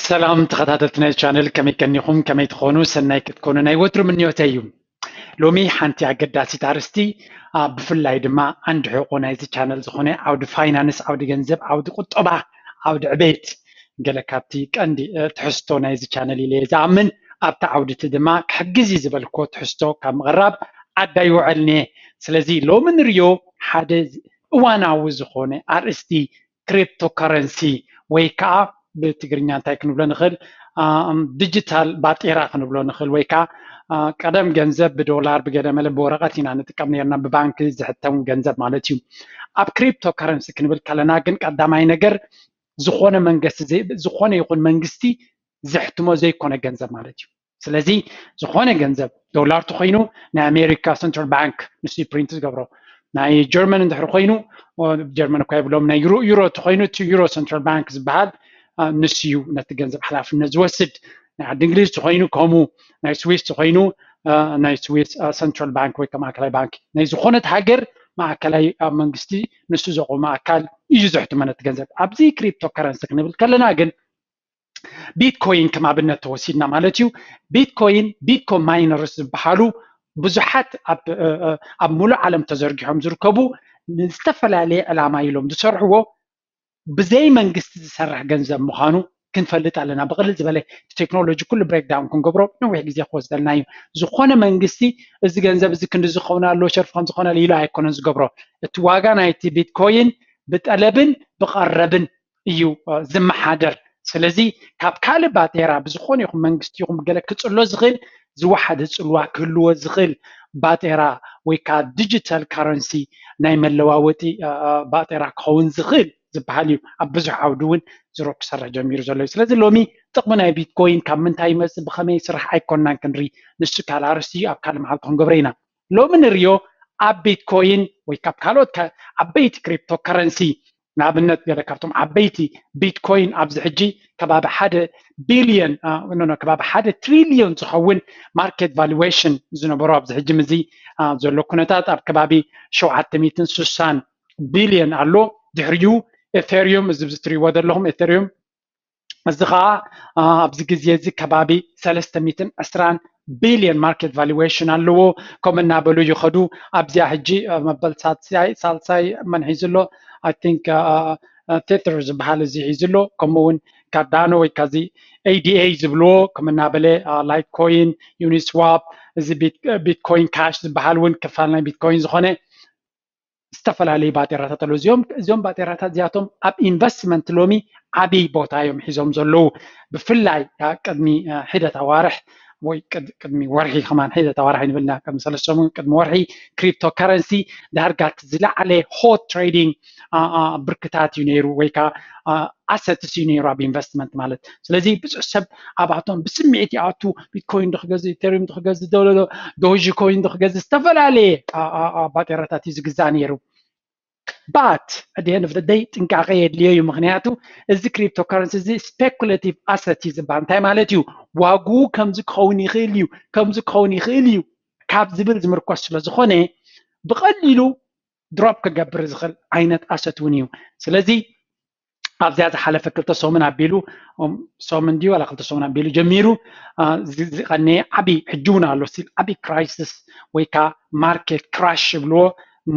ሰላም ተኸታተልቲ ናይ ቻነል፣ ከመይ ቀኒኹም? ከመይ ትኾኑ? ሰናይ ክትኮኑ ናይ ወትሩ ምንዮተይ እዩ። ሎሚ ሓንቲ ኣገዳሲት ኣርእስቲ፣ አ፣ ብፍላይ ድማ ዓንዲ ሕቖ ናይዚ ቻነል ዝኾነ ዓውዲ ፋይናንስ፣ ዓውዲ ገንዘብ፣ ዓውዲ ቁጠባ፣ ዓውዲ ዕቤት፣ ገለ ካብቲ ቀንዲ፣ እ፣ ትሕዝቶ ናይዚ ቻነል ኢለ እየ ዝኣምን። ኣብቲ ዓውዲ እቲ ድማ ክሕግዝ እዩ ዝበልክዎ ትሕዝቶ ካብ ምቕራብ ዓዲ ኣይውዕልን እየ። ስለዚ ሎሚ ንሪኦ ሓደ እዋናዊ ዝኾነ ኣርእስቲ ክሪፕቶ ከረንሲ ወይ ከዓ ብትግርኛ እንታይ ክንብሎ ንኽእል? ዲጂታል ባጤራ ክንብሎ ንኽእል፣ ወይ ከዓ ቀደም ገንዘብ ብዶላር ብገለመለ ብወረቐት ኢና ንጥቀም ነርና፣ ብባንክ ዝሕተም ገንዘብ ማለት እዩ። ኣብ ክሪፕቶ ከረንሲ ክንብል ከለና ግን ቀዳማይ ነገር ዝኾነ መንግስቲ፣ ዝኾነ ይኹን መንግስቲ ዘሕትሞ ዘይኮነ ገንዘብ ማለት እዩ። ስለዚ ዝኾነ ገንዘብ ዶላር ተኾይኑ ናይ ኣሜሪካ ሰንትራል ባንክ ንሱ ፕሪንት ዝገብሮ፣ ናይ ጀርመን እንድሕር ኮይኑ ጀርመን እኳ ይብሎም ናይ ዩሮ፣ ዩሮ ተኾይኑ እቲ ዩሮ ሰንትራል ባንክ ዝበሃል ንሱ እዩ ነቲ ገንዘብ ሓላፍነት ዝወስድ። ናይ ዓዲ እንግሊዝ ተኾይኑ ከምኡ፣ ናይ ስዊስ ተኾይኑ ናይ ስዊስ ሰንትራል ባንክ ወይ ማእከላይ ባንክ ናይ ዝኾነት ሃገር ማእከላይ መንግስቲ ንሱ ዘቆመ ኣካል እዩ ዘሕትሞ ነቲ ገንዘብ። ኣብዚ ክሪፕቶ ከረንሲ ክንብል ከለና ግን ቢትኮይን ከም ኣብነት ተወሲድና ማለት እዩ። ቢትኮይን፣ ቢትኮ ማይነርስ ዝበሃሉ ብዙሓት ኣብ ሙሉእ ዓለም ተዘርጊሖም ዝርከቡ ንዝተፈላለየ ዕላማ ኢሎም ዝሰርሕዎ ብዘይ መንግስቲ ዝሰርሕ ገንዘብ ምዃኑ ክንፈልጥ ኣለና። ብቕልል ዝበለ ቴክኖሎጂ ኩሉ ብሬክዳውን ክንገብሮ ነዊሕ ግዜ ክወስደልና እዩ። ዝኾነ መንግስቲ እዚ ገንዘብ እዚ ክንዲ ዝኸውን ኣለዎ፣ ሸርፊ ከም ዝኾነ ኢሉ ኣይኮነን ዝገብሮ። እቲ ዋጋ ናይቲ ቢትኮይን ብጠለብን ብቐረብን እዩ ዝመሓደር። ስለዚ ካብ ካልእ ባጤራ ብዝኾነ ይኹን መንግስቲ ይኹን ብገለ ክፅሎ ዝኽእል ዝወሓደ ፅልዋ ክህልዎ ዝኽእል ባጤራ ወይ ከዓ ዲጂታል ካረንሲ ናይ መለዋወጢ ባጤራ ክኸውን ዝኽእል ዝበሃል እዩ። ኣብ ብዙሕ ዓውዲ እውን ዝሮ ክሰርሕ ጀሚሩ ዘሎ እዩ። ስለዚ ሎሚ ጥቕሚ ናይ ቢትኮይን ካብ ምንታይ ይመፅእ ብኸመይ ይስራሕ ኣይኮንናን ክንርኢ፣ ንሱ ካልእ ኣርእስቲ እዩ፣ ኣብ ካልእ መዓልቲ ክንገብሮ ኢና። ሎሚ ንሪኦ ኣብ ቢትኮይን ወይ ካብ ካልኦት ዓበይቲ ክሪፕቶ ከረንሲ ንኣብነት ገለ ካብቶም ዓበይቲ ቢትኮይን ኣብዚ ሕጂ ከባቢ ሓደ ቢልዮን ከባቢ ሓደ ትሪልዮን ዝኸውን ማርኬት ቫሉዌሽን ዝነበሮ ኣብዚ ሕጂ ምዚ ዘሎ ኩነታት ኣብ ከባቢ ሸውዓተ ሚእትን ስሳን ቢልዮን ኣሎ። ድሕሪኡ ኤቴሪዩም እዚ ትሪእዎ ዘለኹም ኤቴሪዩም እዚ ከዓ ኣብዚ ግዜ እዚ ከባቢ ሰለስተ ሚእትን ዕስራን ቢልዮን ማርኬት ቫሉዌሽን ኣለዎ። ከምኡ እናበሉ ይኸዱ። ኣብዚኣ ሕጂ መበል ሳልሳይ ሳልሳይ መን ሒዙ ኣሎ? I think ቴትር ዝበሃል እዚ ሒዙ ኣሎ። ከምኡ እውን ካርዳኖ ወይ ካዚ ኤ ዲ ኤ ዝብልዎ ከም እናበለ ላይት ኮይን፣ ዩኒስዋፕ፣ እዚ ቢትኮይን ካሽ ዝበሃል እውን ክፋል ናይ ቢትኮይን ዝኾነ ዝተፈላለዩ ባጤራታት ኣለዉ። እዚኦም እዚኦም ባጤራታት እዚኣቶም ኣብ ኢንቨስትመንት ሎሚ ዓብዪ ቦታ እዮም ሒዞም ዘለዉ። ብፍላይ ቅድሚ ሒደት ኣዋርሕ ወይ ቅድሚ ወርሒ ከማን ሒደት ኣዋርሕ ይንብልና ቅድሚ ሰለስተ ሰሙን ቅድሚ ወርሒ ክሪፕቶ ከረንሲ ዳርጋ እቲ ዝለዓለ ሆት ትሬዲንግ ብርክታት እዩ ነይሩ ወይ ከዓ ኣሰትስ እዩ ነይሩ ኣብ ኢንቨስትመንት ማለት። ስለዚ ብዙሕ ሰብ ኣብኣቶም ብስምዒት ይኣቱ። ቢትኮይን ዶ ክገዝእ፣ ኢቴሪየም ዶ ክገዝእ፣ ዶጂ ኮይን ዶ ክገዝእ፣ ዝተፈላለየ ባጤራታት እዩ ዝግዛእ ነይሩ። But at the end of the day ጥንቃቐ የድልዮ እዩ። ምክንያቱ እዚ ክሪፕቶ ከረንሲ እዚ ስፔኩሌቲቭ ኣሰት እዩ ዝበሃል። እንታይ ማለት እዩ? ዋግኡ ከምዚ ክኸውን ይኽእል እዩ፣ ከምዚ ክኸውን ይኽእል እዩ ካብ ዝብል ዝምርኮስ ስለ ዝኾነ ብቐሊሉ ድሮፕ ክገብር ዝኽእል ዓይነት ኣሰት እውን እዩ። ስለዚ ኣብዚኣ ዝሓለፈ ክልተ ሰሙን ኣቢሉ ሰሙን ድዩ ዋላ ክልተ ሰሙን ኣቢሉ ጀሚሩ ዝቐነየ ዓብዪ ሕጂ እውን ኣሎ ስቲል ዓብዪ ክራይሲስ ወይ ከዓ ማርኬት ክራሽ ይብልዎ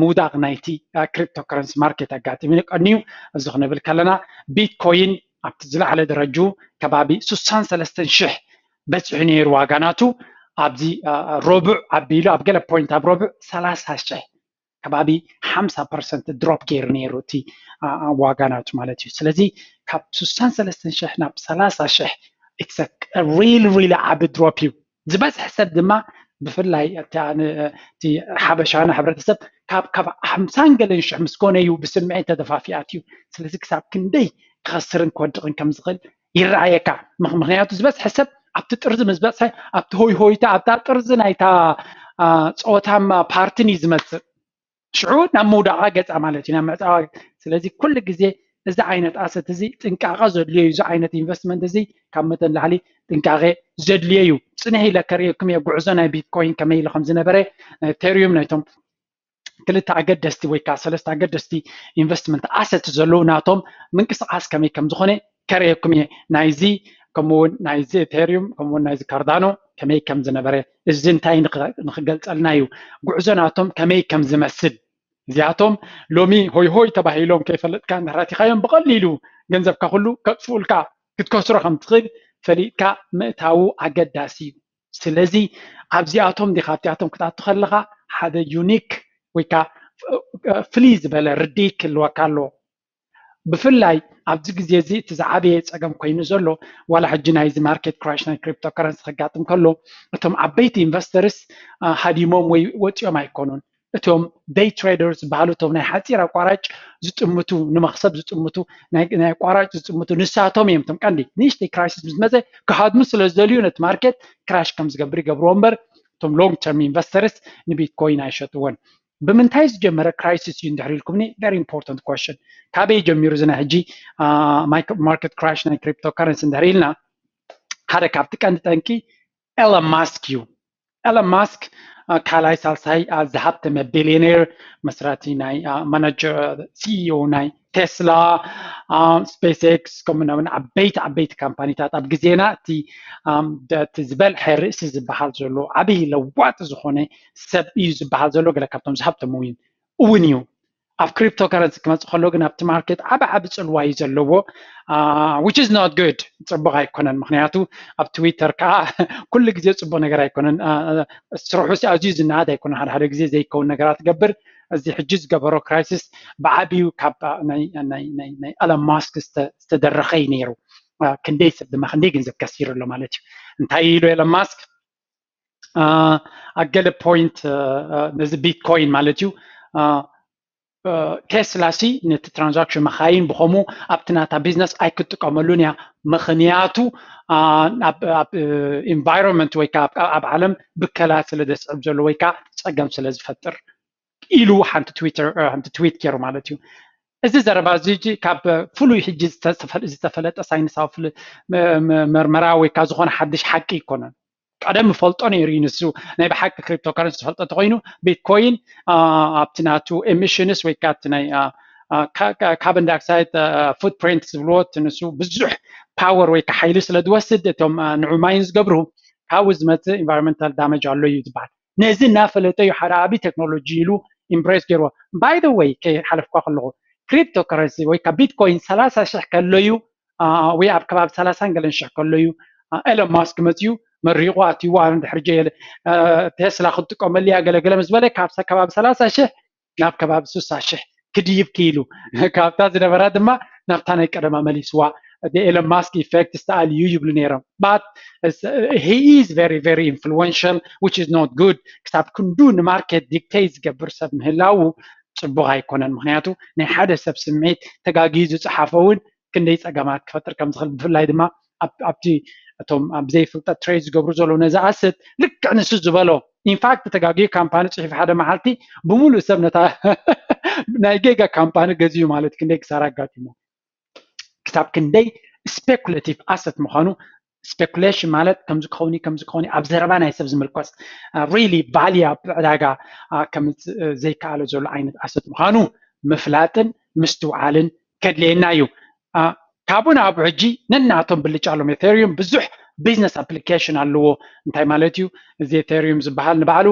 ምውዳቕ ናይቲ ክሪፕቶ ከረንሲ ማርኬት ኣጋጢሙ ቀንዩ። እዚ ክንብል ከለና ቢትኮይን ኣብቲ ዝለዓለ ደረጅኡ ከባቢ ስሳን ሰለስተን ሽሕ በፂሑ ነይሩ ዋጋ ናቱ። ኣብዚ ረቡዕ ኣቢሉ ኣብ ገለ ፖይንት ኣብ ረቡዕ ሰላሳ ሽሕ ከባቢ ሓምሳ ፐርሰንት ድሮፕ ገይሩ ነይሩ እቲ ዋጋ ናቱ ማለት እዩ። ስለዚ ካብ ስሳን ሰለስተን ሽሕ ናብ ሰላሳ ሽሕ ሪል ሪል ዓቢ ድሮፕ እዩ። ዝበዝሐ ሰብ ድማ ብፍላይ እቲ ሓበሻና ሕብረተሰብ ካብ ካብ ሓምሳን ገለን ሽሕ ምስ ኮነ እዩ ብስምዒት ተደፋፊኣት እዩ። ስለዚ ክሳብ ክንደይ ክኸስርን ክወድቕን ከም ዝኽእል ይረኣየካ። ምኽንያቱ ዝበዝሐ ሰብ ኣብቲ ጥርዚ ምስ በፅሐ ኣብቲ ሆይ ሆይታ ኣብታ ጥርዚ ናይታ ፀወታን ፓርትን እዩ ዝመፅእ። ሽዑ ናብ ምውዳቓ ገፃ ማለት እዩ ናብ ምዕፃዋ። ስለዚ ኩሉ ግዜ እዚ ዓይነት ኣሰት እዚ ጥንቃቐ ዘድልዮ እዩ። እዚ ዓይነት ኢንቨስትመንት እዚ ካብ መጠን ላዕሊ ጥንቃቐ ዘድልዮ እዩ። ፅንሕ ኢለ ከርእየኩም እየ ጉዕዞ ናይ ቢትኮይን ከመይ ኢሉ ከም ዝነበረ ናይ ኢቴሪዩም ናይቶም ክልተ ኣገደስቲ ወይ ከዓ ሰለስተ ኣገደስቲ ኢንቨስትመንት ኣሰት ዘለዉ ናቶም ምንቅስቃስ ከመይ ከም ዝኾነ ከርእየኩም እየ። ናይዚ ከምኡውን ናይዚ ኤቴሪዩም ከምኡውን ናይዚ ካርዳኖ ከመይ ከም ዝነበረ፣ እዚ እንታይ ንኽገልፀልና እዩ፣ ጉዕዞ ናቶም ከመይ ከም ዝመስል። እዚኣቶም ሎሚ ሆይ ሆይ ተባሂሎም ከይፈለጥካ እንድሕር ኣቲኻዮም ብቐሊሉ ገንዘብካ ኩሉ ከጥፍኡልካ ክትከስሮ ከም ትኽእል ፈሊጥካ ምእታዉ ኣገዳሲ እዩ። ስለዚ ኣብዚኣቶም ዲኻ ኣብዚኣቶም ክትኣቱ ከለኻ ሓደ ዩኒክ ወይ ከዓ ፍልይ ዝበለ ርድኢት ክህልወካ ኣለዎ። ብፍላይ ኣብዚ ግዜ እዚ እቲ ዝዓበየ ፀገም ኮይኑ ዘሎ ዋላ ሕጂ ናይዚ ማርኬት ክራሽ ናይ ክሪፕቶ ከረንሲ ከጋጥም ከሎ እቶም ዓበይቲ ኢንቨስተርስ ሃዲሞም ወይ ወፂኦም ኣይኮኑን። እቶም ደይ ትሬደርስ ዝበሃሉ እቶም ናይ ሓፂር ኣቋራጭ ዝጥምቱ ንመክሰብ ዝጥምቱ ናይ ኣቋራጭ ዝጥምቱ ንሳቶም እዮም እቶም ቀንዲ ንእሽተይ ክራይሲስ ምስ መፀ ክሃድሙ ስለ ዝደልዩ ነቲ ማርኬት ክራሽ ከም ዝገብር ይገብርዎ እምበር እቶም ሎንግ ተርም ኢንቨስተርስ ንቢትኮይን ኣይሸጥዎን። ብምንታይ ዝጀመረ ክራይሲስ እዩ እንድሕር ኢልኩምኒ very important question። ካበይ ጀሚሩ እዚ ናይ ሕጂ ማርኬት ክራሽ ናይ ክሪፕቶ ከረንሲ እንድሕር ኢልና ሓደ ካብቲ ቀንዲ ጠንቂ ኤለን ማስክ እዩ። ኤለን ማስክ ካልኣይ ሳልሳይ ዝሃብተመ ቢሊዮኔር መስራቲ ናይ ማናጀር ሲኢኦ ናይ ቴስላ፣ ስፔስ ኤክስ ከምኡ እውን ዓበይቲ ዓበይቲ ካምፓኒታት ኣብ ግዜና እቲ ዝበልሐ ርእሲ ዝበሃል ዘሎ ዓብይ ለዋጢ ዝኾነ ሰብ እዩ ዝበሃል ዘሎ ገለ ካብቶም ዝሃብተሙ እውን እዩ። ኣብ ክሪፕቶ ከረንሲ ክመፅእ ከሎ ግን ኣብቲ ማርኬት ዓቢ ዓቢ ፅልዋ እዩ ዘለዎ። Which is not good፣ ፅቡቕ ኣይኮነን። ምክንያቱ ኣብ ትዊተር ከዓ ኩሉ ግዜ ፅቡቕ ነገር ኣይኮነን። ስርሑ ኣዝዩ ዝነኣድ ኣይኮነን። ሓደ ሓደ ግዜ ዘይከውን ነገራት ገብር። እዚ ሕጂ ዝገበሮ ክራይሲስ ብዓብዩ ካብ ናይ ኤለን ማስክ ዝተደረኸ እዩ ነይሩ። ክንደይ ሰብ ድማ ክንደይ ገንዘብ ከሲሩ ኣሎ ማለት እዩ። እንታይ ኢሉ ኤለን ማስክ ኣብ ገለ ፖይንት ነዚ ቢትኮይን ማለት እዩ ቴስላ ሲ ነቲ ትራንዛክሽን መኻይን ብኸምኡ ኣብቲ ናታ ቢዝነስ ኣይክጥቀመሉን እያ። ምኽንያቱ ኣብ ኢንቫይሮንመንት ወይ ከዓ ኣብ ዓለም ብከላ ስለ ዘስዕብ ዘሎ ወይ ከዓ ፀገም ስለ ዝፈጥር ኢሉ ሓንቲ ትዊተር ሓንቲ ትዊት ገይሩ ማለት እዩ። እዚ ዘረባ እዚ ካብ ፍሉይ ሕጂ ዝተፈለጠ ሳይንሳዊ መርመራ ወይ ከዓ ዝኾነ ሓድሽ ሓቂ ኣይኮነን። ቀደም ፈልጦ ነይሩ እዩ ንሱ ናይ ብሓቂ ክሪፕቶ ከረንሲ ዝፈልጦ እንተኮይኑ ቢትኮይን ኣብቲ ናቱ ኤሚሽንስ ወይ ከዓ ናይ ካርቦን ዳይኦክሳይድ ፉትፕሪንት ዝብልዎ እቲ ንሱ ብዙሕ ፓወር ወይ ከዓ ሓይሊ ስለ ዝወስድ እቶም ንዑ ማይን ዝገብሩ ካብኡ ዝመፅእ ኢንቫይሮንመንታል ዳመጅ ኣሎ እዩ ዝበሃል። ነዚ እናፈለጠ እዩ ሓደ ዓብዪ ቴክኖሎጂ ኢሉ ኢምብሬስ ገይርዎ። ባይ ዘ ወይ ከይሓለፍኳ ከለኹ ክሪፕቶ ከረንሲ ወይ ከዓ ቢትኮይን ሰላሳ ሽሕ ከሎ እዩ ወይ ኣብ ከባቢ ሰላሳን ገለን ሽሕ ከሎ እዩ ኤለን ማስክ መፅዩ መሪቑ ኣትይዎ። ኣነ ድሕሪ ጀ ቴስላ ክትጥቀመሉ እያ ገለገለ ምስ በለ ካብ ከባቢ ሰላሳ ሽሕ ናብ ከባቢ ስሳ ሽሕ ክድይብ ክኢሉ ካብታ ዝነበራ ድማ ናብታ ናይ ቀደማ መሊስዋ። ኤለን ማስክ ኢፌክት ዝተኣልዩ ይብሉ ነይሮም። But he is very very influential, which is not good። ክሳብ ክንዱ ንማርኬት ዲክቴት ዝገብር ሰብ ምህላው ፅቡቕ ኣይኮነን። ምክንያቱ ናይ ሓደ ሰብ ስምዒት ተጋግዩ ዝፀሓፎ እውን ክንደይ ፀገማት ክፈጥር ከም ዝኽእል ብፍላይ ድማ ኣብቲ እቶም ብዘይ ፍልጠት ትሬድ ዝገብሩ ዘለዉ ነዚ ኣሰት ልክዕ ንሱ ዝበሎ ኢንፋክት ተጋግዩ ካምፓኒ ፅሒፉ ሓደ መዓልቲ ብምሉእ ሰብ ነታ ናይ ጌጋ ካምፓኒ ገዝዩ ማለት ክንደይ ክሳራ ኣጋጢሞ ክሳብ ክንደይ ስፔኩሌቲቭ ኣሰት ምዃኑ ስፔኩሌሽን ማለት ከምዚ ክኸውን ከምዚ ክኸውን ኣብ ዘረባ ናይ ሰብ ዝምርኮስ ሪሊ ቫልዩ ኣብ ዕዳጋ ከምፅእ ዘይከኣለ ዘሎ ዓይነት ኣሰት ምዃኑ ምፍላጥን ምስትውዓልን ከድልየና እዩ። ካብኡ ንኣብ ሕጂ ነናቶም ብልጫ ኣሎም። ኤቴሪዩም ብዙሕ ቢዝነስ ኣፕሊኬሽን ኣለዎ። እንታይ ማለት እዩ? እዚ ኤቴሪዩም ዝበሃል ንባዕሉ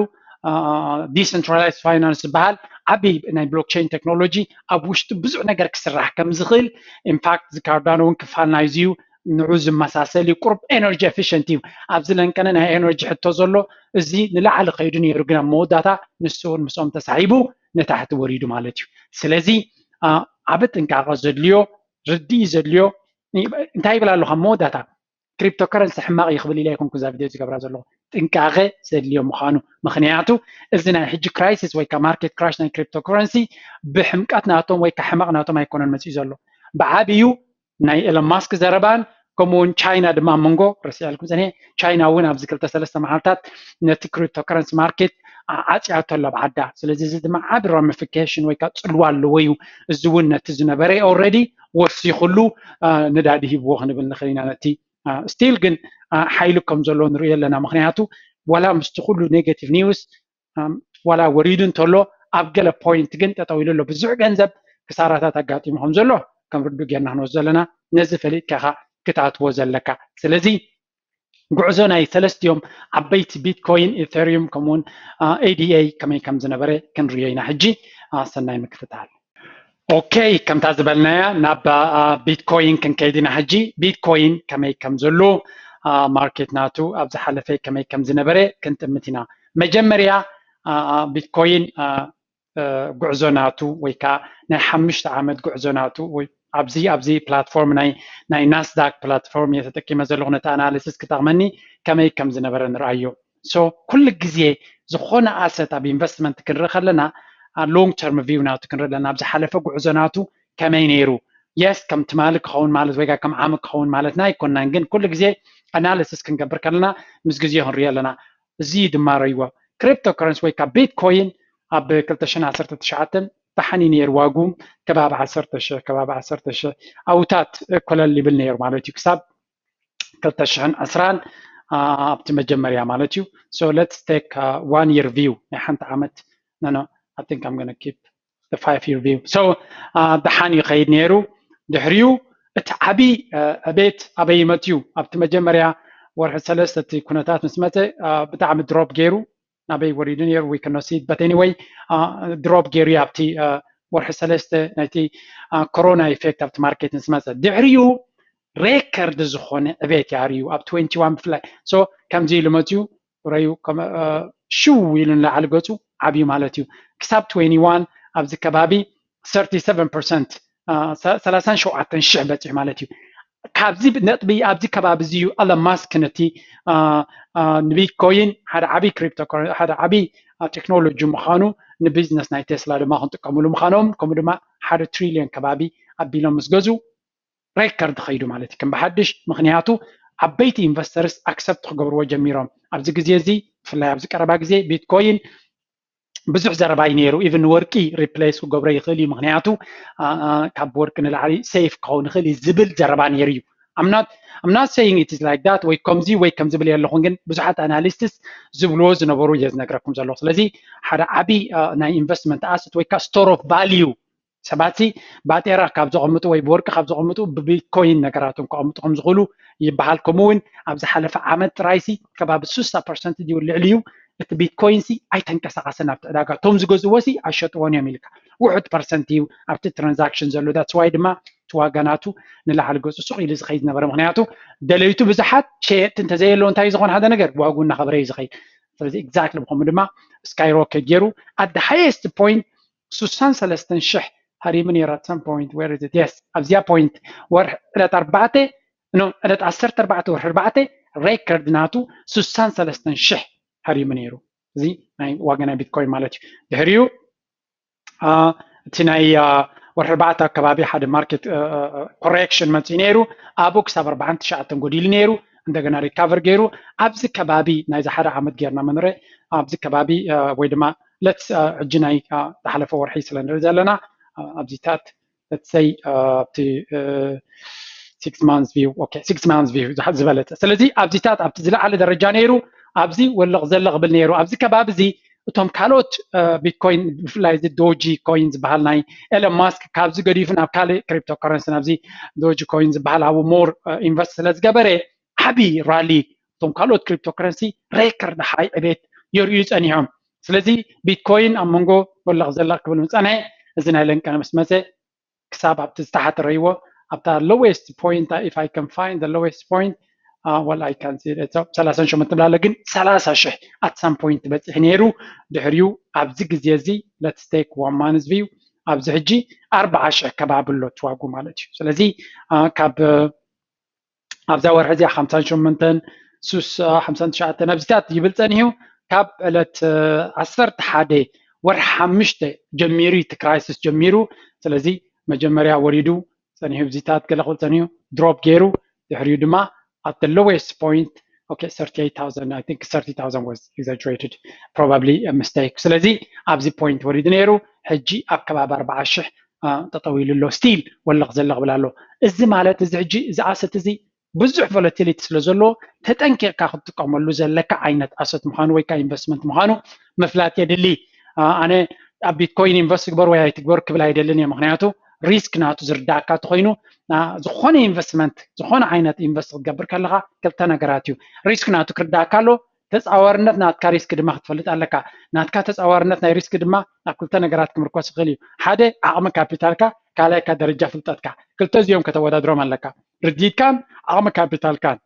ዲሰንትራላይዝ ፋይናንስ ዝበሃል ዓብዪ ናይ ብሎክቸይን ቴክኖሎጂ ኣብ ውሽጡ ብዙሕ ነገር ክስራሕ ከም ዝኽእል ኢንፋክት እዚ ካርዳኖ እውን ክፋል ናይዚ እዩ። ንዑ ዝመሳሰል እዩ። ቁሩብ ኤነርጂ ኤፊሽንት እዩ። ኣብዚ ለንቀነ ናይ ኤነርጂ ሕቶ ዘሎ እዚ ንላዕሊ ከይዱ ነይሩ፣ ግን ኣብ መወዳእታ ንሱ እውን ምስኦም ተሳሒቡ ንታሕቲ ወሪዱ ማለት እዩ። ስለዚ ዓቢ ጥንቃቐ ዘድልዮ ርድኢ ዘድልዮ እንታይ ይብል ኣለኹ ኣብ መወዳእታ ክሪፕቶ ከረንሲ ሕማቕ እዩ ክብል ኢለ ኣይኮንኩ እዛ ቪድዮ ዝገብራ ዘለኹ ጥንቃቐ ዘድልዮ ምዃኑ። ምኽንያቱ እዚ ናይ ሕጂ ክራይሲስ ወይ ከዓ ማርኬት ክራሽ ናይ ክሪፕቶ ከረንሲ ብሕምቀት ናቶም ወይ ከዓ ሕመቕ ናቶም ኣይኮነን መፅኡ ዘሎ። ብዓብዩ ናይ ኤለን ማስክ ዘረባን ከምኡ እውን ቻይና ድማ ኣብ መንጎ ረሲዐልኩም ዝኒሀ ቻይና እውን ኣብዚ ክልተ ሰለስተ መዓልታት ነቲ ክሪፕቶ ከረንሲ ማርኬት ዓፅያቶ ኣሎ ኣብ ዓዳ። ስለዚ እዚ ድማ ዓቢ ራሚፊኬሽን ወይ ከዓ ፅልዋ ኣለዎ እዩ። እዚ እውን ነቲ ዝነበረ ኦልሬዲ ወሲኹሉ ንዳዲ ሂብዎ ክንብል ንኽእል ኢና። ነቲ ስቲል ግን ሓይሊ ከም ዘሎ ንሪኦ ኣለና። ምክንያቱ ዋላ ምስቲ ኩሉ ኔጋቲቭ ኒውስ ዋላ ወሪዱ እንተሎ ኣብ ገለ ፖይንት ግን ጠጠው ኢሉ ኣሎ። ብዙሕ ገንዘብ ክሳራታት ኣጋጢሙ ከም ዘሎ ከም ርዱ ጌርና ክንወስዶ ኣለና። ነዚ ፈሊጥካ ኢኻ ክትኣትዎ ዘለካ። ስለዚ ጉዕዞ ናይ ሰለስቲኦም ዓበይቲ ቢትኮይን፣ ኢተሪዩም ከምኡውን ኤዲኤ ከመይ ከም ዝነበረ ክንሪኦ ኢና። ሕጂ ሰናይ ምክትታል። ኦኬ፣ ከምታ ዝበልናያ ናብ ቢትኮይን ክንከይድ ኢና። ሕጂ ቢትኮይን ከመይ ከም ዘሎ፣ ማርኬት ናቱ ኣብ ዝሓለፈ ከመይ ከም ዝነበረ ክንጥምት ኢና። መጀመርያ ቢትኮይን ጉዕዞ ናቱ ወይ ከዓ ናይ ሓሙሽተ ዓመት ጉዕዞ ናቱ ወይ ኣብዚ ኣብዚ ፕላትፎርም ናይ ናይ ናስዳክ ፕላትፎርም እየ ተጠቂመ ዘለኹ ነቲ ኣናሊሲስ ክጠቕመኒ ከመይ ከም ዝነበረ ንርኣዮ። ሶ ኩሉ ግዜ ዝኾነ ኣሰት ኣብ ኢንቨስትመንት ክንርኢ ከለና ሎንግ ተርም ቪው ናቱ ክንርኢ ኣለና። ኣብ ዝሓለፈ ጉዕዞ ናቱ ከመይ ነይሩ? የስ ከም ትማሊ ክኸውን ማለት ወይ ከዓ ከም ዓሚ ክኸውን ማለትና ኣይኮናን፣ ግን ኩሉ ግዜ ኣናሊሲስ ክንገብር ከለና ምስ ግዜ ክንሪኦ ኣለና። እዚ ድማ ረይዎ ክሪፕቶ ከረንሲ ወይ ከዓ ቢትኮይን ኣብ ክልተ ሽሕን ዓሰርተ ትሽዓተን ደሓን እዩ ነይሩ ዋጉ ከባቢ ዓሰርተ ሽሕ ከባቢ ዓሰርተ ሽሕ ኣውታት ኮለል ይብል ነይሩ ማለት እዩ ክሳብ ክልተ ሽሕን ዕስራን ኣብቲ መጀመርያ ማለት እዩ። So let's take one year view ናይ ሓንቲ ዓመት no no I think I'm gonna keep the five year view. So ደሓን ይኸይድ ነይሩ። ድሕሪኡ እቲ ዓብዪ ዕቤት ኣበይ መፅዩ? ኣብቲ መጀመርያ ወርሒ ሰለስተ እቲ ኩነታት ምስ መፀ ብጣዕሚ ድሮፕ ገይሩ ናበይ ወሪዱ ነይሩ we cannot see it, but anyway ድሮፕ ገይሩ እዩ ኣብቲ ወርሒ ሰለስተ ናይቲ ኮሮና ኢፌክት ኣብቲ ማርኬት ምስ መፀ። ድሕሪኡ ሬከርድ ዝኾነ ዕቤት ያርዩ ኣብ ትዌንቲ ዋን ብፍላይ so ከምዚ ኢሉ መፅዩ ረዩ ሽው ኢሉ ንላዕሊ ገፁ ዓብዩ ማለት እዩ። ክሳብ ትዌንቲ ዋን ኣብዚ ከባቢ ሰርቲ ሰቨን ፐርሰንት ሰላሳን ሸውዓተን ሽሕ በፂሑ ማለት እዩ። ካብዚ ነጥቢ ኣብዚ ከባቢ እዚ እዩ ኣለን ማስክ ነቲ ንቢትኮይን ሓደ ዓብዪ ክሪፕቶ ሓደ ዓብዪ ቴክኖሎጂ ምዃኑ ንቢዝነስ ናይ ቴስላ ድማ ክንጥቀምሉ ምዃኖም ከምኡ ድማ ሓደ ትሪሊዮን ከባቢ ኣቢሎም ምስ ገዙ ሬከርድ ኸይዱ ማለት እዩ ከም ብሓድሽ። ምክንያቱ ዓበይቲ ኢንቨስተርስ ኣክሰፕት ክገብርዎ ጀሚሮም ኣብዚ ግዜ እዚ ብፍላይ ኣብዚ ቀረባ ግዜ ቢትኮይን ብዙሕ ዘረባ እዩ ነይሩ። ኢቭን ወርቂ ሪፕሌስ ክገብሮ ይኽእል እዩ ምክንያቱ ካብ ወርቂ ንላዕሊ ሴፍ ክኸውን ይኽእል እዩ ዝብል ዘረባ ነይሩ እዩ። I'm not I'm not saying it is like that ወይ ከምዚ ወይ ከምዚ ብል የለኹን ግን ብዙሓት ኣናሊስትስ ዝብልዎ ዝነበሩ እየ ዝነግረኩም ዘለኹ። ስለዚ ሓደ ዓብዪ ናይ ኢንቨስትመንት ኣሰት ወይ ከዓ ስቶር ኦፍ ቫልዩ ሰባት ባጤራ ካብ ዘቐምጡ ወይ ብወርቂ ካብ ዘቐምጡ ብቢትኮይን ነገራቶም ከቐምጡ ከም ዝኽእሉ ይበሃል። ከምኡ እውን ኣብ ዝሓለፈ ዓመት ጥራይሲ ከባቢ ስሳ ፐርሰንት ድዩ ልዕሊ እዩ እቲ ቢትኮይን ሲ ኣይተንቀሳቐሰን ኣብቲ ዕዳጋ። እቶም ዝገዝእዎ ሲ ኣይሸጥዎን እዮም ኢልካ ውሑድ ፐርሰንት እዩ ኣብቲ ትራንዛክሽን ዘሎ። ዳትስ ዋይ ድማ እቲ ዋጋ ናቱ ንላዕሊ ገፁ ሱቕ ኢሉ ዝኸይድ ዝነበረ። ምክንያቱ ደለይቱ ብዙሓት ሸየጥቲ እንተዘየለዉ እንታይ እዩ ዝኾን ሓደ ነገር ዋጉ እናኸበረ እዩ ዝኸይድ። ስለዚ ኤግዛክትሊ ብኸምኡ ድማ ስካይሮኬት ገይሩ ኣት ሃየስት ፖይንት ስሳን ሰለስተን ሽሕ ሃሪሙ ነይሩ። At some point where is it? Yes ኣብዚኣ ፖይንት ወርሒ ዕለት ኣርባዕተ ኖ ዕለት ዓሰርተ ኣርባዕተ ወርሒ ኣርባዕተ ሬከርድ ናቱ ስሳን ሰለስተን ሽሕ ሃሪሙ ነይሩ። እዚ ናይ ዋጋ ናይ ቢትኮይን ማለት እዩ። ድሕሪኡ እቲ ናይ ወርሒ ኣርባዕተ ኣከባቢ ሓደ ማርኬት ኮሬክሽን መፅኡ ነይሩ። ኣብኡ ክሳብ ኣርባዓን ትሽዓተን ጎዲሉ ነይሩ። እንደገና ሪካቨር ገይሩ ኣብዚ ከባቢ ናይዚ ሓደ ዓመት ጌርና መንረ ኣብዚ ከባቢ ወይ ድማ ለትስ ሕጂ ናይ ዝሓለፈ ወርሒ ስለ ንርኢ ዘለና ኣብዚታት let's say ኣብቲ six months view okay six months view ዝበለፀ። ስለዚ ኣብዚታት ኣብቲ ዝለዓለ ደረጃ ነይሩ። ኣብዚ ወለቕ ዘለቕ ብል ነይሩ። ኣብዚ ከባቢ እዚ እቶም ካልኦት ቢትኮይን ብፍላይ እዚ ዶጂ ኮይን ዝበሃል ናይ ኤለን ማስክ ካብዚ ገዲፉ ናብ ካልእ ክሪፕቶ ከረንሲ ናብዚ ዶጂ ኮይን ዝበሃል ኣብኡ ሞር ኢንቨስት ስለ ዝገበረ ዓብዪ ራሊ እቶም ካልኦት ክሪፕቶ ከረንሲ ሬከርድ ሃይ ዕቤት የርእዩ ፀኒሖም። ስለዚ ቢትኮይን ኣብ መንጎ ወለቕ ዘለቕ ክብል ምፀንሐ እዚ ናይ ለንቀነ ምስ መፀ ክሳብ ኣብቲ ዝተሓተ ረይዎ ኣብታ lowest point if I can find the lowest point well I can see ሰላሳ ሸሞንተ ትብላለ ግን ሰላሳ ሽሕ at some point በፂሑ ነይሩ። ድሕሪኡ ኣብዚ ግዜ እዚ let's take one month view ኣብዚ ሕጂ ኣርባዓ ሽሕ ከባቢ ኣሎ እቲ ዋጉ ማለት እዩ። ስለዚ ካብ ኣብዛ ወርሒ እዚኣ ሓምሳን ሸሞንተን ሱስ ሓምሳን ትሽዓተን ኣብዚታት ይብል ፀኒሑ ካብ ዕለት ዓሰርተ ሓደ ወርሒ ሓሙሽተ ጀሚሩ እቲ ክራይሲስ ጀሚሩ። ስለዚ መጀመርያ ወሪዱ ፀኒሑ ብዚታት ገለ ክብል ፀኒሑ ድሮፕ ገይሩ ድሕሪኡ ድማ at the lowest point okay thirty-eight thousand I think thirty thousand was exaggerated probably a mistake። ስለዚ ኣብዚ ፖይንት ወሪዱ ነይሩ። ሕጂ ኣብ ከባቢ ኣርባዓ ሽሕ ጠጠው ኢሉ ኣሎ። ስቲል ወለቕ ዘለቕ ብል ኣሎ። እዚ ማለት እዚ ሕጂ እዚ ኣሰት እዚ ብዙሕ ቮለቲሊቲ ስለ ዘለዎ ተጠንቂቕካ ክትጥቀመሉ ዘለካ ዓይነት ኣሰት ምዃኑ ወይ ከዓ ኢንቨስትመንት ምዃኑ ምፍላጥ የድሊ። ኣነ ኣብ ቢትኮይን ኢንቨስት ግበር ወይ ኣይትግበር ክብል ኣይደልን እየ። ምክንያቱ risk ናቱ ዝርዳእካ ተኮይኑ ዝኾነ investment ዝኾነ ዓይነት invest ክትገብር ከለካ ክልተ ነገራት እዩ። Risk ናቱ ክርዳእካ ኣሎ፣ ተፃዋርነት ናትካ risk ድማ ክትፈልጥ ኣለካ። ናትካ ተፃዋርነት ናይ risk ድማ ኣብ ክልተ ነገራት ክምርኮስ ይኽእል እዩ። ሓደ ዓቕሚ ካፒታልካ፣ ካልኣይ ካ ደረጃ ፍልጠትካ። ክልተ እዚኦም ከተወዳድሮም ኣለካ፣ ርዲትካን ዓቕሚ ካፒታልካን።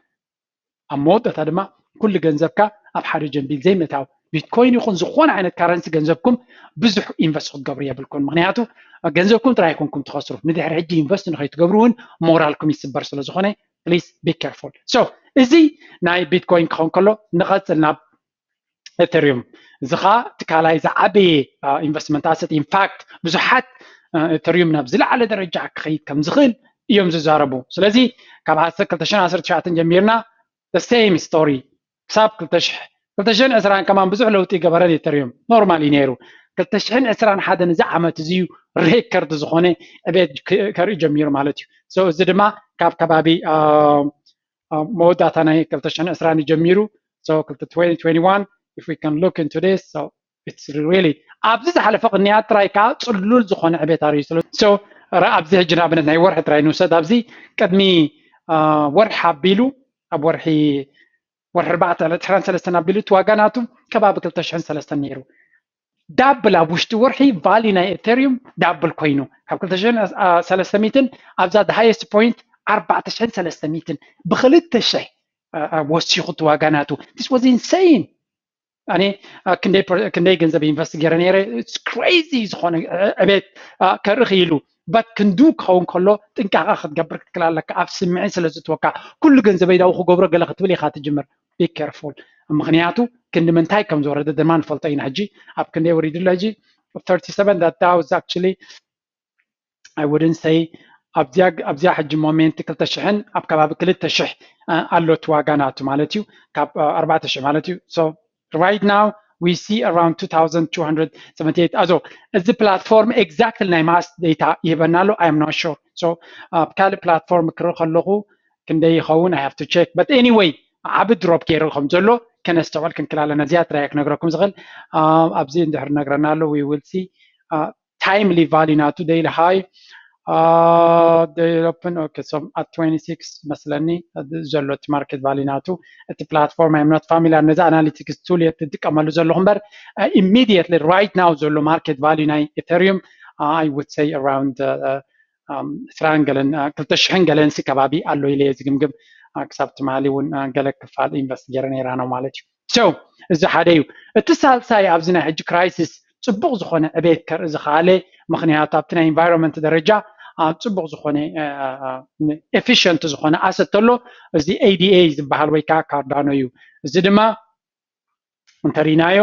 ኣብ መወዳእታ ድማ ኩሉ ገንዘብካ ኣብ ሓደ ጀንቢል ዘይምእታው። ቢትኮይን ይኹን ዝኾነ ዓይነት currency ገንዘብኩም ብዙሕ invest ክትገብሩ የብልኩም። ምክንያቱ ገንዘብኩም ጥራይ ኣይኮንኩም ትኸስሩ፣ ንድሕሪ ሕጂ invest ንኸይትገብሩ እውን ሞራልኩም ይስበር ስለ ዝኾነ please be careful። So እዚ ናይ ቢትኮይን ክኸውን ከሎ፣ ንቐፅል ናብ ኤተሪዩም። እዚ ኸዓ እቲ ካልኣይ ዝዓበየ investment asset። In fact ብዙሓት ኤተሪዩም ናብ ዝለዓለ ደረጃ ክኸይድ ከም ዝኽእል እዮም ዝዛረቡ። ስለዚ ካብ ክልተ ሽሕን ዓሰርተ ትሽዓተን ጀሚርና the same story ክሳብ ክልተ ሽሕን ዕስራን ከማን ብዙሕ ለውጢ ገበረን ኤተሪዩም። Normal እዩ ነይሩ። ክልተ ሽሕን ዕስራን ሓደን እዚ ዓመት እዚ እዩ ሬከርድ ዝኾነ ዕቤት ከርኢ ጀሚሩ ማለት እዩ። So እዚ ድማ ካብ ከባቢ መወዳእታ ናይ ክልተ ሽሕን ዕስራን ጀሚሩ። So twenty twenty-one, if we can look into this, so it's really ኣብዚ ዝሓለፈ ቅንያት ጥራይ ከዓ ፅሉል ዝኾነ ዕቤት ኣርእዩ። So ኣብዚ ሕጂ ንኣብነት ናይ ወርሒ ጥራይ ንውሰድ። ኣብዚ ቅድሚ ወርሒ ኣቢሉ ኣብ ወርሒ ወርሒ ኣርባዕተ ዕለት ዕስራን ሰለስተን ኣቢሉ እቲ ዋጋ ናቱ ከባቢ ክልተ ሽሕን ሰለስተን ነይሩ። ዳብል ኣብ ውሽጢ ወርሒ ቫሊ ናይ ኤተሪዩም ዳብል ኮይኑ ካብ ክልተ ሽሕን ሰለስተ ሚእትን ኣብዛ the highest point ኣርባዕተ ሽሕን ሰለስተ ሚእትን ብክልተ ሽሕ ወሲኹ እቲ ዋጋ ናቱ። This was insane። ኣነ ክንደይ ገንዘብ invest ገይረ ነይረ። Crazy ዝኾነ ዕቤት ከርኢ ክኢሉ። But ክንዱ ክኸውን ከሎ ጥንቃቐ ክትገብር ክትክል ኣለካ። ኣብ ስምዒት ስለ ዝእትወካ ኩሉ ገንዘበይ ዳው ክገብሮ ገለ ክትብል ኢኻ ትጅምር። Be careful። ምክንያቱ ክንዲ ምንታይ ከም ዝወረደ ድማ ንፈልጦ ኢና። ሕጂ ኣብ ክንደይ ወሪዱ ኣሎ? ሕጂ thirty seven፣ that was actually I wouldn't say ኣብዚኣ ሕጂ ሞሜንት ክልተ ሽሕን ኣብ ከባቢ ክልተ ሽሕ ኣሎ እቲ ዋጋ ናቱ ማለት እዩ፣ ካብ ኣርባዕተ ሽሕ ማለት እዩ። So right now we see around two thousand two hundred seventy eight። ኣዞ እዚ platform exactly ናይ መዓስ data ይህበና ኣሎ? I am not sure። So ኣብ ካልእ platform ክርኢ ከለኹ ክንደይ ይኸውን? I have to check። But anyway ዓቢ ድሮፕ ገይሩ ከም ዘሎ ከነስተውዕል ክንክል ኣለና። እዚኣ ጥራይ ክነግረኩም ዝኽእል። ኣብዚ እንድሕር ነግረና ኣሎ፣ we will see። Timely ቫሊ ናቱ daily high development okay so at twenty six መስለኒ ዘሎ እቲ ማርኬት ቫሊ ናቱ። እቲ platform I'm not familiar፣ ነዚ ኣናሊቲክስ ቱል እየ ትጥቀመሉ ዘለኹ እምበር immediately right now ዘሎ ማርኬት ቫሊ ናይ ኤተሪዩም I would say around ዕስራን ገለን ክልተ ሽሕን ገለን ሲ ከባቢ ኣሎ ኢለ እየ ዝግምግም። ክሳብ ትማሊ እውን ገለ ክፋል ኢንቨስት ገይረ ነይራ ነው ማለት እዩ። So እዚ ሓደ እዩ። እቲ ሳልሳይ ኣብዚ ናይ ሕጂ ክራይሲስ ፅቡቕ ዝኾነ ዕቤት ከርኢ ዝኸኣለ ምክንያቱ ኣብቲ ናይ ኢንቫይሮንመንት ደረጃ ኣብ ፅቡቕ ዝኾነ ኤፊሽንት ዝኾነ ኣሰት ተሎ እዚ ADA ዝበሃል ወይ ከዓ ካርዳኖ እዩ። እዚ ድማ እንተሪናዮ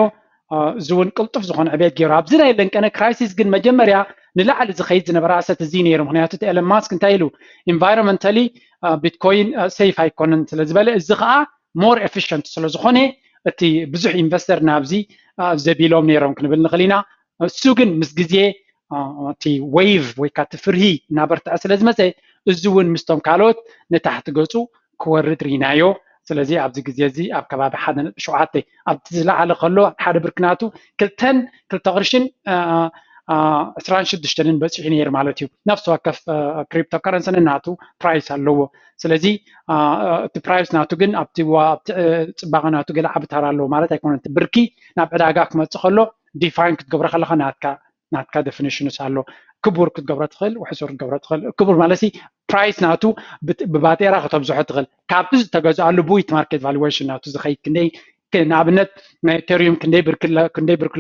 እዚ እውን ቅልጡፍ ዝኾነ ዕቤት ገይሩ ኣብዚ ናይ ለንቀነ ክራይሲስ ግን መጀመርያ ንላዕሊ ዝኸይድ ዝነበረ ኣሰት እዚ ነይሩ። ምክንያቱ እቲ ኤለን ማስክ እንታይ ኢሉ ኢንቫይሮንመንታሊ ቢትኮይን ሴፍ ኣይኮነን ስለ ዝበለ እዚ ከዓ ሞር ኤፊሽንት ስለ ዝኾነ እቲ ብዙሕ ኢንቨስተር ናብዚ ዘቢሎም ነይሮም ክንብል ንኽእል ኢና። እሱ ግን ምስ ግዜ እቲ ዌይቭ ወይ ከዓ እቲ ፍርሂ እናበርትዐ ስለ ዝመፀ እዚ እውን ምስቶም ካልኦት ንታሕቲ ገፁ ክወርድ ርኢናዮ። ስለዚ ኣብዚ ግዜ እዚ ኣብ ከባቢ ሓደ ነጥቢ ሸውዓተ ኣብቲ ዝለዓለ ከሎ ሓደ ብርኪ ናቱ ክልተን ክልተ ቅርሽን ዕስራን ሽዱሽተንን በፂሑ ነይሩ ማለት እዩ። ነፍሲ ወከፍ ክሪፕቶ ከረንሲ ነናቱ ፕራይስ ኣለዎ። ስለዚ እቲ ፕራይስ ናቱ ግን ኣብቲ ጽባቐ ናቱ ገለ ዓቢ ተራ ኣለዎ ማለት ኣይኮነን። እቲ ብርኪ ናብ ዕዳጋ ክመፅእ ከሎ ዲፋይን ክትገብሮ ከለካ ናትካ ናትካ ዴፊኒሽንስ ኣሎ። ክቡር ክትገብሮ ትኽእል፣ ውሕሱር ክትገብሮ ትኽእል። ክቡር ማለት ሲ ፕራይስ ናቱ ብባጤራ ከተብዝሖ ትኽእል። ካብቲ ዝተገዝኣሉ ብዊት ማርኬት ቫሉዌሽን ናቱ ዝኸይድ ክንደይ ንኣብነት ናይ ኤተሪዩም ክንደይ ብርኪ ኣሎ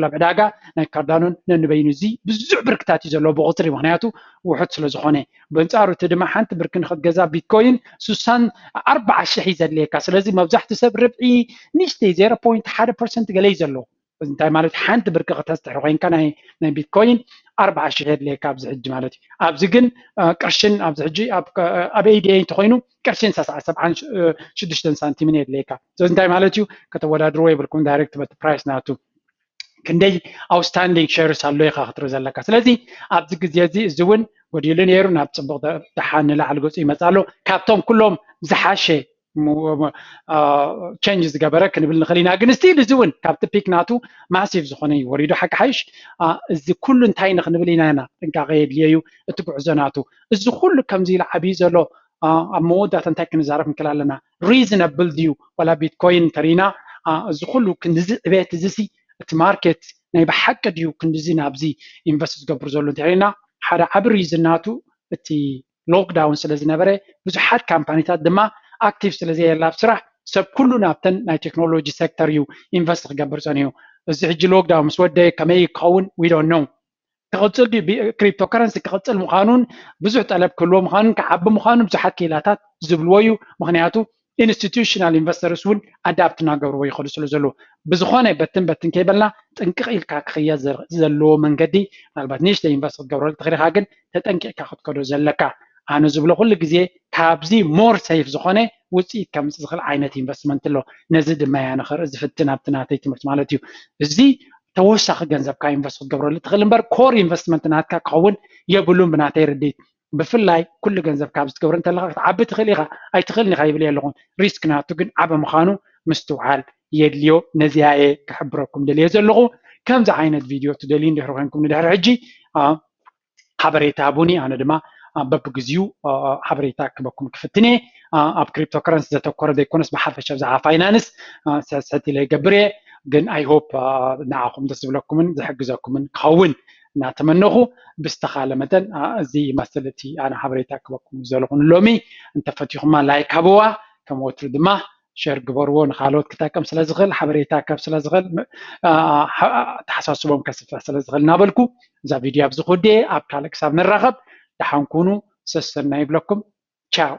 ኣብ ዕዳጋ ናይ ካርዳኖን ነንበይኑ እዚ ብዙሕ ብርክታት እዩ ዘለዎ ብቁፅሪ ምክንያቱ ውሑድ ስለ ዝኾነ። በንፃሩ እቲ ድማ ሓንቲ ብርኪ ንክትገዛ ቢትኮይን ሱሳን ኣርባዓ ሽሕ እዩ ዘድልየካ። ስለዚ መብዛሕትኡ ሰብ ርብዒ ንእሽተይ ዜሮ ፖይንት ሓደ ፐርሰንት ገለ እዩ ዘለዎ። እንታይ ማለት ሓንቲ ብርኪ ከተስጥሕሪ ኮይንካ ናይ ናይ ቢትኮይን ኣርባዓ ሽሕ የድልየካ ኣብዚ ሕጂ ማለት እዩ። ኣብዚ ግን ቅርሽን ኣብዚ ሕጂ ኣብ ADA እንተኮይኑ ቅርሽን ሰብዓን ሽዱሽተን ሳንቲምን የድልየካ። ስለዚ እንታይ ማለት እዩ ከተወዳድርዎ የብልኩም ዳይሬክት በቲ ፕራይስ ናቱ ክንደይ ኣውትስታንዲንግ ሸርስ ኣሎ ኢካ ክትርኢ ዘለካ። ስለዚ ኣብዚ ግዜ እዚ እዚ እውን ጎዲሉ ነይሩ ናብ ፅቡቅ ደሓን ንላዕሊ ገፁ ይመፅ ኣሎ። ካብቶም ኩሎም ዝሓሸ ቸንጅ ዝገበረ ክንብል ንኽእል ኢና። ግን ስቲል እዚ እውን ካብቲ ፒክ ናቱ ማሲቭ ዝኾነ እዩ ወሪዱ። ሓቂ ሓይሽ እዚ ኩሉ እንታይ ንክንብል ኢና ኢና ጥንቃቐ የድልዮ እዩ እቲ ጉዕዞ ናቱ። እዚ ኩሉ ከምዚ ኢሉ ዓብዩ ዘሎ ኣብ መወዳእታ እንታይ ክንዛረብ ንክእል ኣለና? ሪዝነብል ድዩ? ዋላ ቢትኮይን እንተሪና እዚ ኩሉ ክንዚ ዕቤት እዚ ሲ እቲ ማርኬት ናይ ብሓቂ ድዩ ክንድዚ ናብዚ ኢንቨስት ዝገብር ዘሎ እንተሪና ሓደ ዓቢ ሪዝን ናቱ እቲ ሎክዳውን ስለ ዝነበረ ብዙሓት ካምፓኒታት ድማ ኣክቲቭ ስለ ዘየላ ኣብ ስራሕ ሰብ ኩሉ ናብተን ናይ ቴክኖሎጂ ሴክተር እዩ ኢንቨስት ክገብር ጸኒሑ። እዚ ሕጂ ሎክዳውን ምስ ወደ ከመይ ክኸውን we don't know። ክቕጽል ድዩ? ክሪፕቶ ከረንሲ ክቕጽል ምዃኑን ብዙሕ ጠለብ ክህልዎ ምዃኑን ክዓቢ ምዃኑ ብዙሓት ክኢላታት ዝብልዎ እዩ። ምኽንያቱ ኢንስቲቱሽናል ኢንቨስተርስ እውን ኣዳፕት እናገብርዎ ይኸዱ ስለ ዘለዉ ብዝኾነ በትን በትን ከይበልና ጥንቅቕ ኢልካ ክኽየድ ዘለዎ መንገዲ ምናልባት ንእሽተይ ኢንቨስት ክትገብረሉ ትኽእል ኢኻ፣ ግን ተጠንቂቕካ ክትከዶ ዘለካ። ኣነ ዝብሎ ኩሉ ግዜ ካብዚ ሞር ሴፍ ዝኾነ ውፅኢት ከምፅእ ዝኽእል ዓይነት ኢንቨስትመንት ኣሎ። ነዚ ድማ እያ ንኽርኢ ዝፍትን ኣብቲ ናተይ ትምህርቲ ማለት እዩ። እዚ ተወሳኺ ገንዘብካ ኢንቨስት ክትገብረሉ ትኽእል እምበር ኮር ኢንቨስትመንት ናትካ ክኸውን የብሉን ብናተይ ርድኢት። ብፍላይ ኩሉ ገንዘብ ካብ ዝትገብረ እንተለካ ክትዓቢ ትኽእል ኢኻ ኣይትኽእልን ኢኻ ይብል ኣለኹን። ሪስክ ናቱ ግን ዓበ ምዃኑ ምስትውዓል የድልዮ። ነዚያ እየ ክሕብረኩም ደልየ ዘለኹ። ከምዚ ዓይነት ቪድዮ ትደልዩ እንድሕር ኮንኩም ንድሕሪ ሕጂ ሓበሬታ ሃቡኒ። ኣነ ድማ በብግዚኡ ሓበሬታ ክበኩም ክፍትን እየ። ኣብ ክሪፕቶ ከረንሲ ዘተኮረ ዘይኮነስ ብሓፈሻ ብዛዕባ ፋይናንስ ስሕስሕት ኢለ ይገብር እየ። ግን ኣይ ሆፕ ንዓኹም ደስ ዝብለኩምን ዝሕግዘኩምን ክኸውን እናተመነኹ ብዝተኻለ መጠን እዚ ይመስል እቲ ኣነ ሓበሬታ ክበኩም ዘለኹን ሎሚ። እንተፈቲኹማ ላይክ ሃብዋ፣ ከም ወትሩ ድማ ሸር ግበርዎ ንካልኦት ክጠቅም ስለ ዝኽእል ሓበሬታ ከብ ስለ ዝኽእል ተሓሳስቦም ከስፍሕ ስለ ዝኽእል እናበልኩ እዛ ቪድዮ ኣብዚ ክውድየ። ኣብ ካልእ ክሳብ ንራኸብ ደሓን ኩኑ። ሰሰና ይብለኩም። ቻው።